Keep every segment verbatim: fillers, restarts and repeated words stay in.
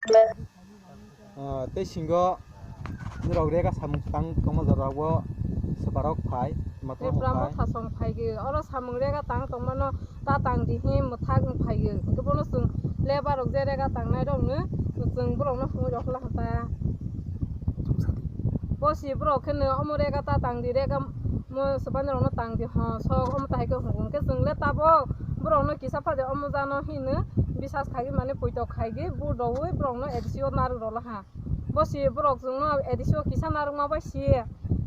Ah, tei singo norok rega samung tang tongma jora o swbarok phai, mathang Tripura phai. Motha song phai ge, oro samung rega tang tongmano ta tang di hi mwthak wng phai ge. Hwnkhe bono chwng lebar rok je rega tangnai rok no chwng borok no hwnwi rok la ta. Bo si borok khe no omo rega ta tang di, rega mo swbani rok no tang di ho sok omo ta hai khe hwngo. Hwnkhe chwng le tabok borok no kisa phade omo jano hino bisas khai mane poito khai di bu rok wi borok no A D C o narwk rok la ha. Bo si borok chwngno A D C o kisa narwkma bai si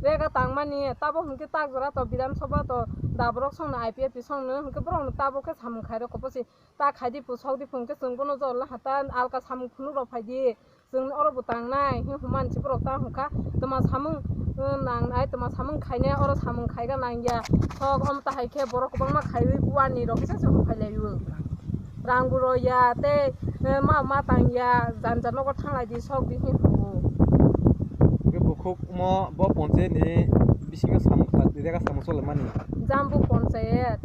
rega tangmani, tabo hwnkhe tak jora to Bidhan Sabha to daborok songno I P F T songno hwnkhe borokno tabo khe samung khairokho. Bo si ta khaidi phu sokdi phu hwnkhe chwng bono jor la hata alka samung phunuk rok phaidi, chwng oro bo tangnai hwnwi hwnmani si borok ta hwnkha. Twma samung, uh, nangnai, twma samung khainai oro samung khaiga nangya. Sok omo ta hai khe borok kwbangma khaiwi buani rok kisa se hwnphai laio. Rang bo rw ya tei, eh, ma, ma tang ya, janja nogo thang lai di, sok di hwnwi hwngo. Hwnkhe bukhuk omo bo ponchayat ni bisingo samung kha, rega samung choli mani. Jambu ponchayat,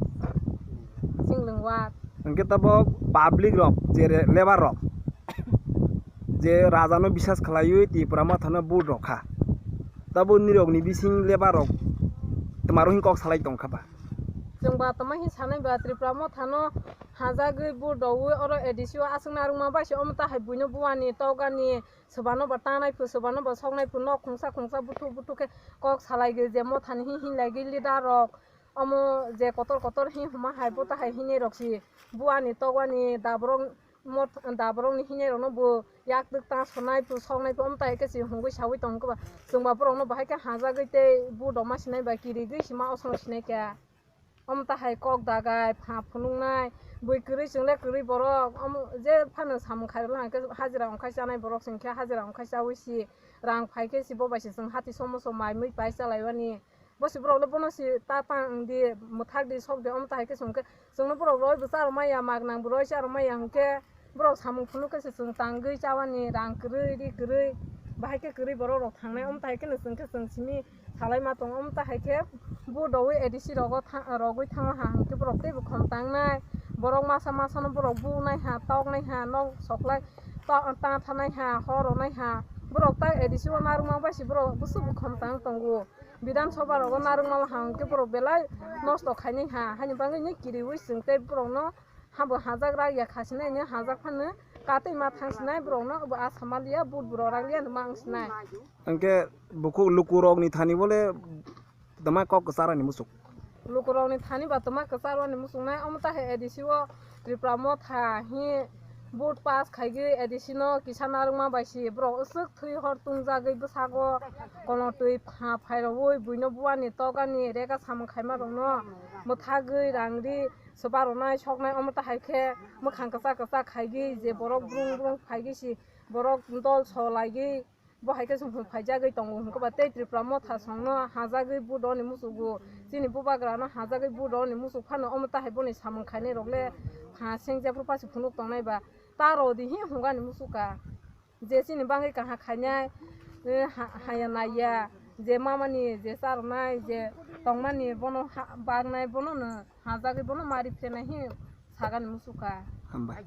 Singlwng ward. Hwnkhe tabok public rok, je re-, lebar rok, je raja no bisas khlaiwi Tipra Motha no vote rok kha, tabok nirok ni bising lebar rok twmaro hin kok salai tong kha ba? Chwng ba tongma hin sanai ba, Tripura Motha no hajagwi vote rwwi oro A D C o aswk narwkma bai se omo ta hai buino buani tokgani, swbano ba tanai phu, swbano ba soknai phu, nok khungsa khungsa buthuk buthuk khe kok salai gwi je Motha ni hin hin lai gwi leader rok omo je kotor kotor hin hwnma hai bo ta hai hinwi rok si buani tokgani daborok. Mot-, daborokni hinwi rokno bo yak twk ta sonai phu soknai phu omo ta hai khe se hwnwi sawi tong khe ba chwng ba borokno bahai khe hajagwi tei vote rwma sinai ba kirigwi sima osong sinai khe. Omo ta hai kok dagai, pha phunuknai, bui kwrwi chwng le kwrwi borok, omo je phano samung khairokna hwnkhe hajira wngkhai chanai borok se wngkhe hajira wngkhai chaui si rang phai khe si bo bai se chwng hati somo somo mai mui pai chalaiwani. Bo si borok le bono si ta tang di, mwthak di, sok di, omo ta hai khe chwng khe chwngno borok roi bo cha rw maya, mak nang bo roi cha rw maya hwnkhe borok samung phunuk khe se chwng tangwi chawani rang kwrwi, ri kwrwi, bahai khe kwrwi borok rok thangnai, omo ta hai kheno chwng khe chwng simi. Salai ma tongo, omo ta hai khe bu doui A D C rogo tha-, rogwi thango ha hwnkhe borok teibo khom tangnai, borok masa masa no borok bu nai ha, tok nai ha, nok soklai ta, ta thanai ha, hor ronai ha, borok ta A D C o narwkma bai se borok bwswk bo khom tang tongo, Bidhan Sabha rogo narwkma ha hwnkhe borok belai nosto khainai ha, haini bagwi ni kiriui chwng tei borok no habo hajak rak ya khasinai ni hajak phano katwi ma thangsinai borok no bo asa maliya but borok rak liya no ma wngsinai. Hwnkhe bukhuk lukurokni thani bole tama kok kwcharani muchuk. Lukurokni thani ba tama kwcharwani muchuknai, omo ta hai A D C o Tripura Motha hi vote pass khaigwi A D C no kisa narwkma bai si borok aswk thwi hor tungjagwi bwsago kolotwi pha phairogwi buino buani tokgani rega samung khaima rokno mwthagwi rang ri swba rwnai soknai, omo ta hai khe mwkhang kwchak kwchak khaigwi je borok brung brung phaigwi si borok dol so laigwi. Bo hai khe chwng phaijagwi tongo hwnkhe ba tei Tripura Motha songno hajagwi vote rwni muchugo, chini bubagrano hajagwi vote rwni muchuk phano omo ta hai boni samung khainai rok le pha seng jephru pasi phunuk tongnai ba ta rw di hi hwnkani muchuk kha. Je chini bagwi kaham khainai, eh, ha-, haya naiya, je mamani je charwnai, je tongmani bono ha-, baknai bono no hajagwi bono mari phenai hi sagani muchuk kha. Hambai.